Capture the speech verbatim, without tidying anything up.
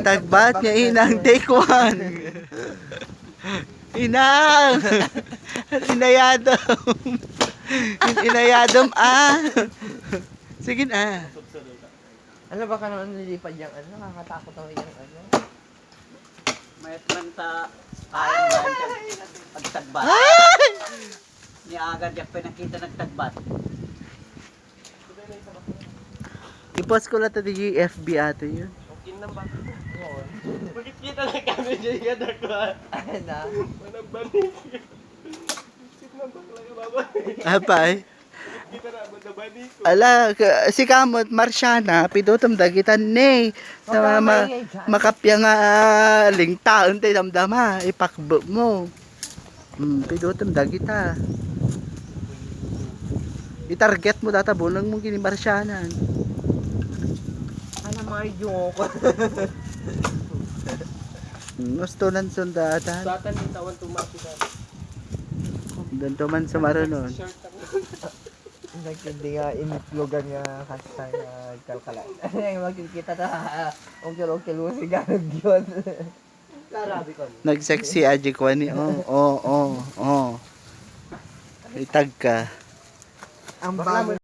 Tagbat nga inang, take one. Inang! Inayadom! In-, inayadom, ah! Sige na. Ano ba ka naman nilipad yang ano? Nakakatakot naman yang ano. Mayat man ta, ay, man ta, pagtagbat. Ay! Ni agad, yak pinakita nagtagbat. I-post ko lang ta di F B ato yun. Okay lang ba? Oo. Bakit kita na kami dyan nga dako, ah? Ay, na. Manang balik. Sit na bakla ka, baba. Apay? Bakit kita na, manabalik ko? Ala, ka-, si kamot, Marciana, pidutom dagita ne. Huwag ka ma-, ma-, maingay dyan. Makapya nga, ah, lingtaon tayo damdama, ipakbo mo. Hmm, pidutom dagita. I-target mo data, bunang mo kini Marcianan. Ana, Mario. Hmm, gusto lang sundatan. Satan yung tawan tumapit na. Doon to man sumarunon. Shirt ang Nagkindi nga initlogan nga kasta nga kalkala. Ay, makikita ta, ah, ungkil-ungkil mo si Garog yun. Karabi ko. Nag-sexy aji ko ni. Oh, oh, oh, oh. Itag ka. Ang bago.